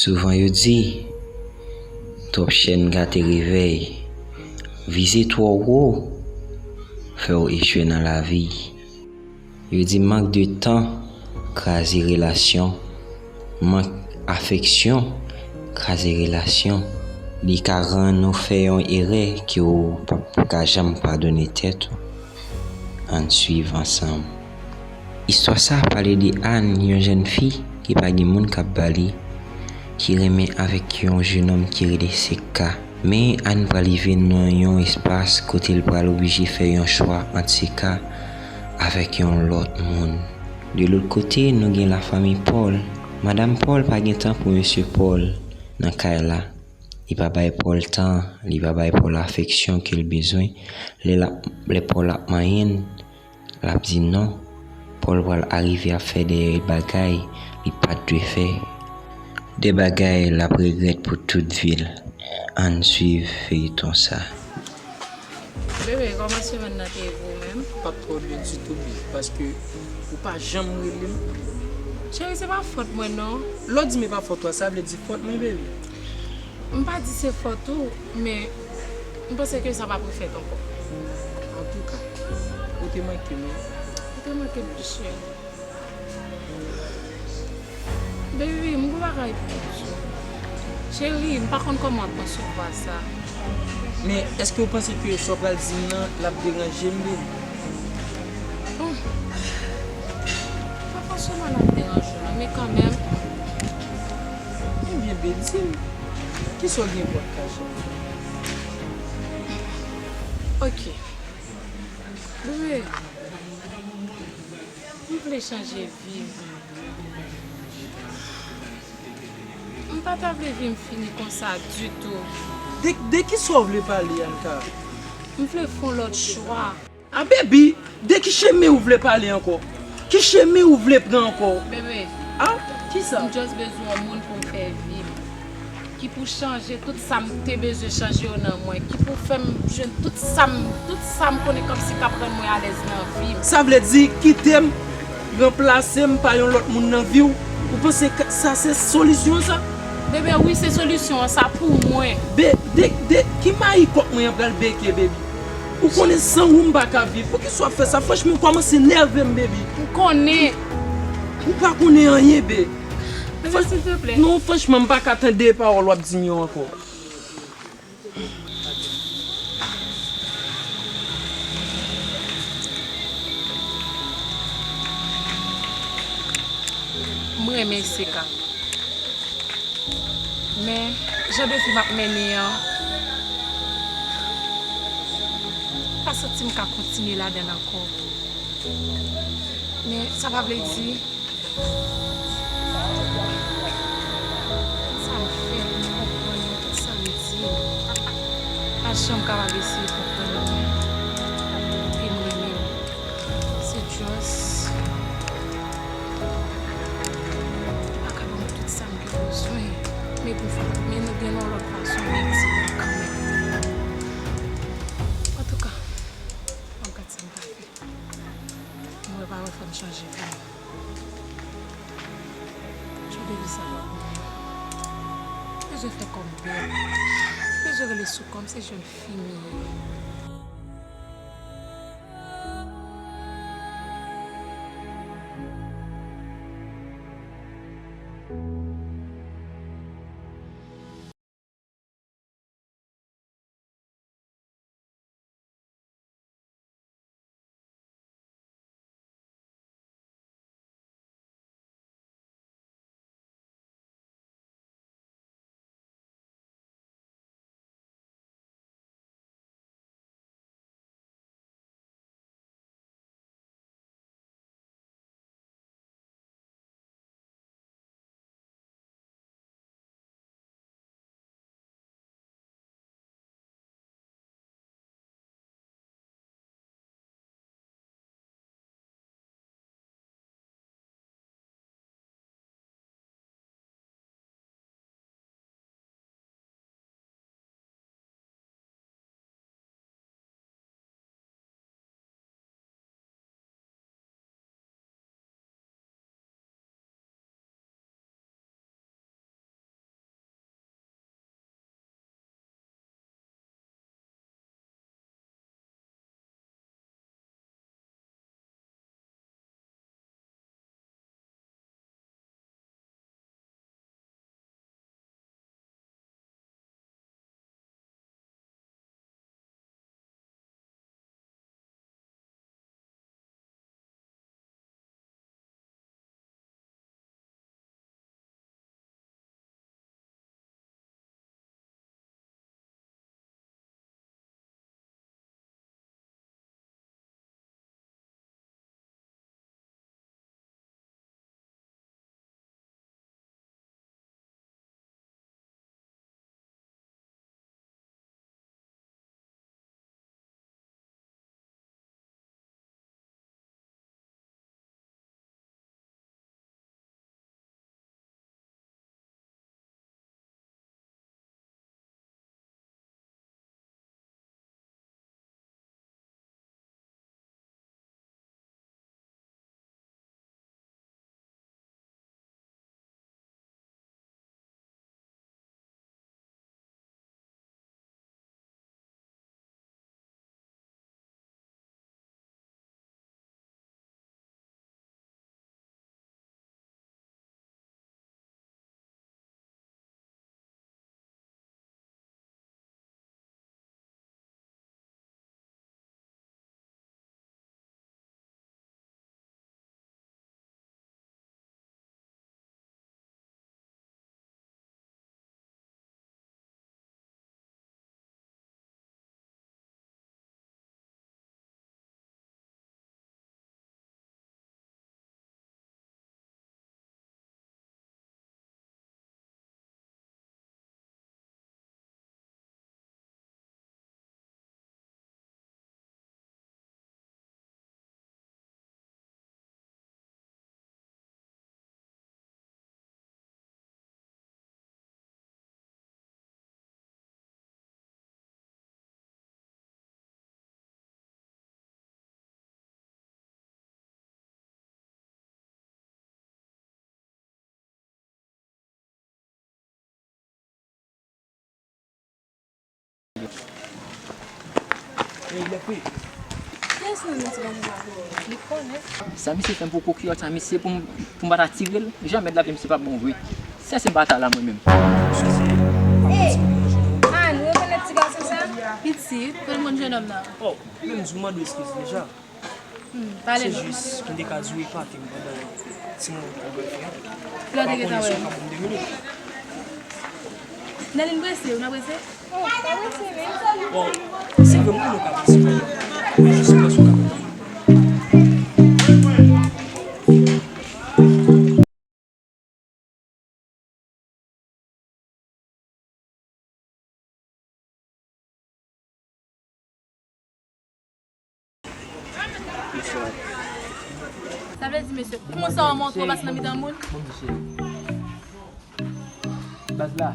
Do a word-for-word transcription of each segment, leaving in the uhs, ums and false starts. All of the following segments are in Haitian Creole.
Souvan yo di, twòp chèn gate revèy, vize twò wo, fè w echwe nan lavi. Yo di mank de tan kraze relasyon, mank afeksyon kraze relasyon. Li ka rann ou fè yon erè ke w p ap ka janm padone tèt ou. Ann swiv ansanm. Istwa sa a pale de Anne, yon jèn fi ki pa gen moun k ap ba li, ki renmen avèk yon jennonm ki rele Seka. Men Anne pral rive nan yon espas kote l pral oblije fè yon chwa ant Seka avèk yon lòt moun. De lòt kote, nou gen lafanmi Paul. Madanm Paul pa gen tan pou mesye Paul nan kay la. Li pa bay Paul tan, li pa bay Paul afeksyon ke l bezwen. Lè l ap, lè Paul ap manyen l, l ap di non. Paul pral arive ap fè de bagay li pa t dwe fè. De bagay l ap regrèt pou tout vi l. Ann swiv feyiton sa. Bebe, kòman semèn nan te ye pou ou menm? Pa t twò byen ditou, bebe, paske ou pa janm rele m. Cheri, se pa fòt mwen, non. Lè w di m e pa fòt ou a, sa vle di fòt mwen, bebe. M pa di se fòt ou, men m panse ke sa p ap refèt ankò. Antouka, ou te manke m, wi. Ou te manke m, cheri. Baby, m gon bagay pou w di w. Cheri, m pa konn kòman w ap resevwa sa. Men, èske w panse ke sa w pral di m nan, l ap deranje m, baby? Bon, pa fòseman l ap deranje w, non, men kanmenm. Ebyen, baby, di m, kisa w gen pou w ap kache m? Ok. Bebe, m vle chanje vi m. M pa ta vle vi m fini konsa ditou. De, de kisa w vle pale, Anka? M vle fè yon lòt chwa. A, baby, de ki chemen ou vle pale ankò? Ki chemen ou vle pran ankò? Bebe, a, kisa? M just bezwen yon moun pou m fè vi m. Ki pou chanje tout sa m te bezwen chanje yo nan mwen, ki pou fè m jwenn tout sa m, tout sa m konnen kòmsi k ap rann mwen alèz nan vi m. Sa vle di kite m, ranplase m pa yon lòt moun nan vi w? Ou panse ke sa se solisyon sa? Bebe, wi, se solisyon an sa pou mwen. Be, de, de, ki mayi kòk mwen an pral beke, baby? Ou konnen san ou m pa ka viv. Poukisa w ap fè sa? Franchman, ou kòmanse nève m, baby. M konnen. Ou pa konnen anyen, be. Bebe, silteplè. Non, franchman, m pa ka tande pawòl w ap di m yo ankò. M renmen Seka. Men, jan de vi m ap mennen an, m pa santi m ka kontinye ladan l ankò. Men, sa pa vle di Sa m fè pou konprann yo, tout sa m di yo. Pa janm kapab eseye konprann mwen. E m renmen w. Se just, ou pa ka ban m tout sa m gen bezwen. Men pou, men nou gen yon lòt fason, men di kanmenm. Antouka, m ap gad sa m ka fè. Mwen pa wè fò m chanje vi m. Jan de vi sa pa pou mwen. Bezwen fè kò m bèl. Bezwen rele sou kò m, se jèn fi m ye. Ey, lè fri. Kiyès nan nou ti gason sa? Li konnen. Sa misye fè m pou kokiyòt sa, misye pou m, pou m pa ta tire l. Jamè l ap di misye pa bon vre. Sèse bata la mwen menm. Ey! Ah, nou rekonèt ti gason sa? Pitit, kote l konn jennòm nan? Oh, menm di w mande w eskiz deja. Hmm, pale non. Se jis, m te ka di w epate m pandan ti moman pou bwè fè a. Lè w te gentan wè. Pa konnen si w ka ban m de minit. Nèlin prese, ou nan prese? Oh, pa prese, men. Bon, se vre, m konnen w ka prese, men jis prese w ka ban m. Sa vle di, mesye, kouman sa w montre w pase nan mitan moun? Baz la.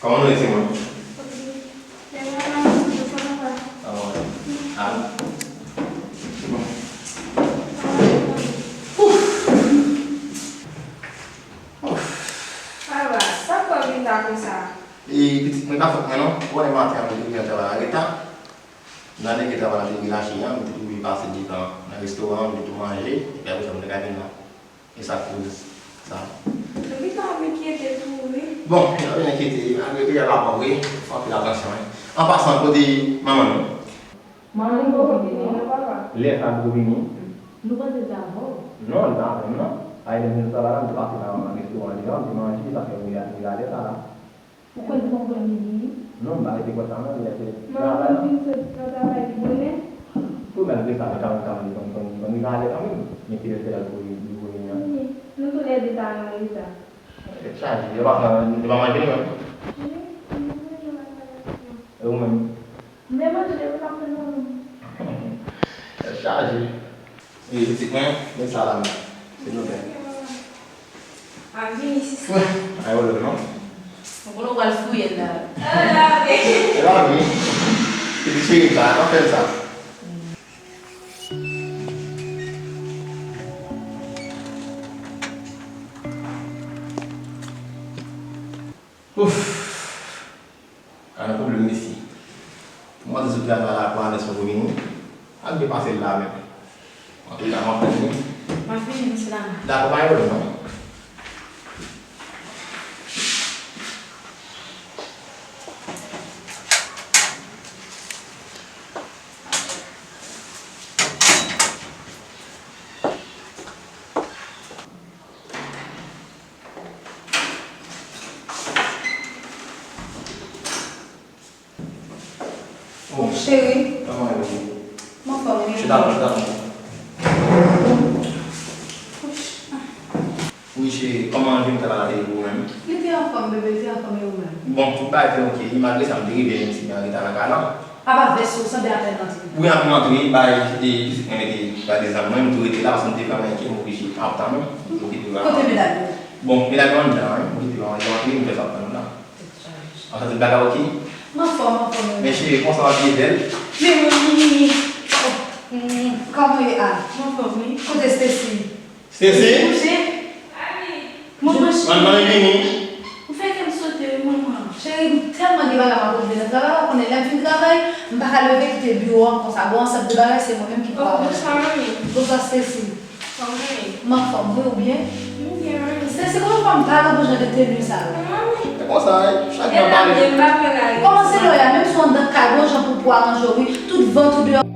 Kòman nou ye, timoun? Ah, bon. Ouf. Ouf. Papa, sa fè w vin ta konsa? E, pitit mwen, pa fòt mwen non. Ou konnen maten an, mwen te vin travay an reta. Nan nèg travay la te relache a, mwen te oblije pase de tan nan restoran an, mwen te tou manje, epi apre sa, mwen te ka vin la. E sa k koz sa. Mwen gentan ap enkyete tou, wi. Bon, nou pa vin enkyete, malgre peryòd la pa vre, fè anpil atansyon, wi. An pasan, kote manman nou? Manman nou poko vini non, papa. Lè sa l pou vini? Nou panse se avè w. Non, li pa avè m non. Ayè lè m te travay la, m te pase nan restoran li an, m te manje, li pa fè m rele a lè sa la. Ou kwè se yon pwoblèm li genyen? Non, m pa rete kwè sa non, li rete travay la. Manman vin sot nan travay li bonè. Wi, malgre sa, men kanmenm, kanmenm, li konn, konn, konn rive alè kanmenm. Men se lè, se lè l pou, li pou vini an. Wi, nou toulède ta nan reta. Tèt chaje, yo pa fè, yo pa manje li menm. Wi, nou manje la nan reta. E ou menm? M te manje depi m ap tann manman m. Tèt chaje. E pitit mwen, men sa la menm. Se nou menm. Ap vini sista. Ay, ou lòt non. Mwen konnen w pral fouye l la. E pa vre. Pitit cheri m sa, pa fè l sa. Ouf. Ka nan pwoblèm mesye. Pou mwen, sou travay la pou Alex poko vini. Ak byen pase l la menm. Antouka, m ap tann li. M ap vini, mesye dam. Dakò, pa gen pwoblèm non. Mon cheri. Kòman w ye? M anfòm, wi. Chita, chita. Wi, cheri, kòman jounen ta la te ye pou ou menm? Li te anfòm, bebe, li te anfòm, e ou menm? Bon, tout bagay te oke. Malgre sa, m te rive yon ti jan an reta nan kay la. Apa vès ou sanble apèn antre. Wi, apèn antre, bay, e, pitit mwen mete gade zam mwen, m tou rete la, paske m te vrèman enkyè, m oblije ap tann, m tou kite la. Kote medam yo? Bon, medam yo anndan, wi, m kite yo antre, m fè sa ap tann la. Anfèt, tout bagay oke? M anfòm, m anfòm, wi. Men cheri, konsa w ap byen bèl. Men wi, wi, wi. Oh, mm, kòman w ye, Al? M anfòm, wi. Kote Stacy? Stacy? Kouche? Manman cheri. Manman vini. Ou fè kè m sote wi, manman. Cheri, m tèlman gen bagay m ap regle nan travay la, ou konnen lè m fin travay, m pa ka leve kite biwo an konsa. Bon, ansèt de bagay, se mwen menm ki pou avanse. Bonswa, manmi. Bonswa, Stacy. Kòman w ye? M anfòm, wi, ou byen? M byen, manmi. Stacy, kòman w fè m pa wè bon jan de teni sa yo? Manmi. Se konsa, wi. Chak jou n ap pale. Kòman se lè w ye a, menm si w anndan kay, bon jan pou, pou aranje w, wi. Tout van, tout deyò.